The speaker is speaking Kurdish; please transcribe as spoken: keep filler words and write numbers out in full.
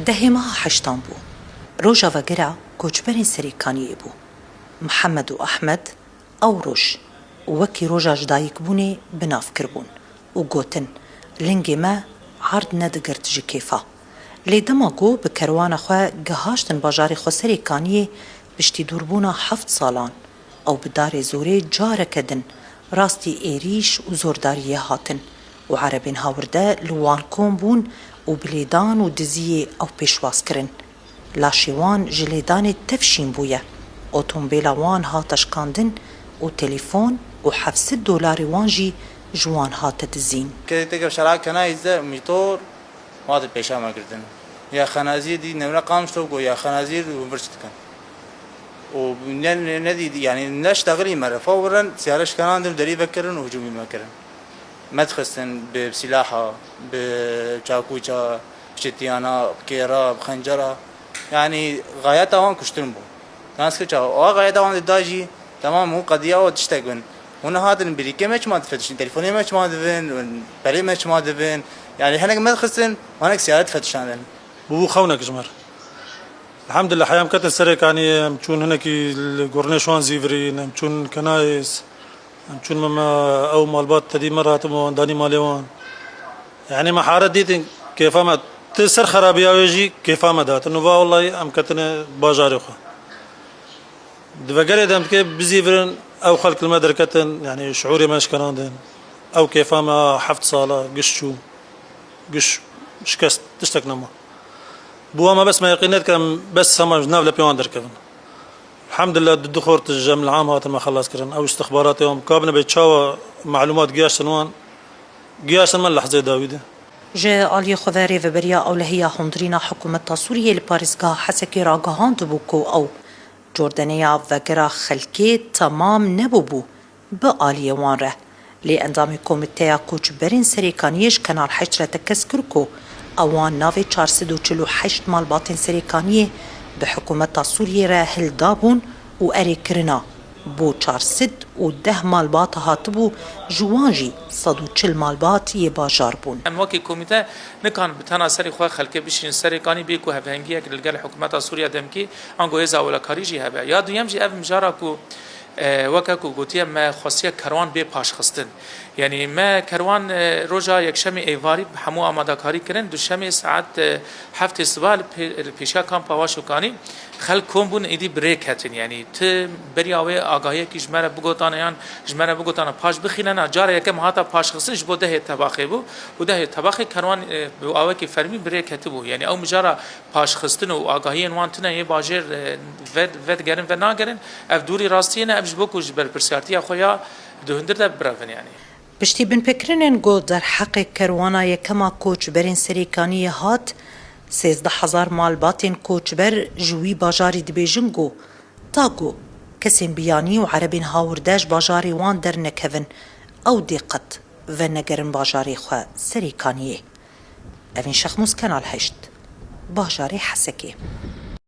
Dehê meha heştan bû. Roja vegera koçberên Serêkaniyê bû. Mihemed û Ehmed ew roj wekî roja ji dayikbûnê bi nav kiribûn û gotin, lingê me erd nedigirt ji kêfa. Lê dema ku bi kerwana xwe gihaştin bajarê xwe Serêkaniyê, piştî dûrbûna heft salan, ew bi darê zorê careke din rastî êrîş û zordariyê hatin û erebên hawirde li wan kom bûn û bi lêdan û diziyê ew pêşwaz kirin. Laşê wan ji lêdanê tev şîn bûye. Otombêla wan hate şikandin û telefon û heft sed dolarê wan jî ji wan hate dizîn. Kê teke şera kenayî ze mîtor hate pêşa me girtin. Ya xenazîr dî nemre qamişto go ya xenazîr û birç dikin. Û ne, ne, ne dî, yani ne ştexilî me refa wirin, siyare şikanandin û derî vekirin û hicûmî me kirin. Me dixistin bi silaha, bi çakûça, şitiyana, bi kêra, bi xencera. Yani gayeta wan kuştin bû. Nas kir çawa? O gayeta wan dida jî, tamam, hûn qediya o tiştek bin. Hûn hatin birîkê me çima difetişin, telefonê me çima dibin, perê me çima dibin. Yani hinek me dixistin, hinek siyare difetişandin. Bûbû xewnek ji me re. Elhamdulillah, heya em ketin Serêkaniyê, em çûn hinekî li gurnê şwan zîvirîn, em çûn kenayê, em çûn me, me ew malbat tedî me re hatibû, em danî malê wan. Yanî me haret dîtin, kêfa me, ti ser xerabiya wê jî kêfa me dihatin. Û va wellahî em ketine bajarê xwe. Di vegerê de em dikê bizîvirin, ew xelk li me derketin, yanî şiûrê me şikenandin. Ew kêfa me a heft sala giş çû, giş şikest, tiştek nema. Bi wan me bes me yeqîn nedike em bes hema ji nav lepê wan derkevin. Elhamdulillah du du xort ji em li am hatin me xelas kirin. Ew istixbaratê wan ka bine bê çawa malûmat giyaştin wan, giyaştin me li lehzeyê dawî de. Ji aliyê xwe ve Rêveberiya Ewlehiya Hundirîna Hikûmeta Sûriyê li parêzgeha Hesekê ragihandibû ku ew cordeneya vegera xelkê temam nebûbû bi aliyê wan re. Lê endamê Komîteya Koçberên Serêkaniyê ji Kanal Heşt re tekez kir ku ewan navê çar sed û çil û heşt malbatên Serêkaniyê bi Hikûmeta Sûriyê re hildabûn û erê kirina bo çar sed û deh malbat hatibû, ji wan jî sed û çil malbat yê bajar bûn. Em wekî komîte nikan bi tena serê xwe xelkê bişînin Serêkanî bê ku hevhengiyek li gel Hikûmeta Sûriye demkî ango hêza welakarî jî hebe. Ya duyem jî ev mijara ku, e, weke ku gotiye me xwestiye kerwan bê paşxistin. Yanî me kerwan, e, roja yekşemê êvarî bi hemû amadakarî kirin, duşemê saet, e, heftê siba li pê-, li pêşiya kampa Waşokanî xelk kom bûn, êdî bi rê ketin. Yanî ti beriya wê agahiyekî ji me re bigotane yan ji me re bigotane paş bixînena, cara yekem hata paşxistin ji bo dehê tebaxê bû û dehê tebaxê kerwan, e, bi awekî fermî bi rê ketibû. Yanî ew mijara paşxistin û agahiyên wan tune yê bajêr, e, ve, vedigerin, venagerin, ev dûrî rastiyê ne, ev ji bo ku ji berpirsiyartiya xwe ya di hundir de birevin yanî. Piştî binpêkirinên ku derheqê kerwana yekema koçberên Serêkaniyê hat, sêzdeh hezar malbatên koçber ji wî bajarî dibêjin ku ta ku kesên biyanî û erebên hawirde ji bajarê wan dernekevin, ew dê qet venegerin bajarê xwe Serêkaniyê. Evîn Şexmûs, Kanal Heşt, bajarê Hesekê.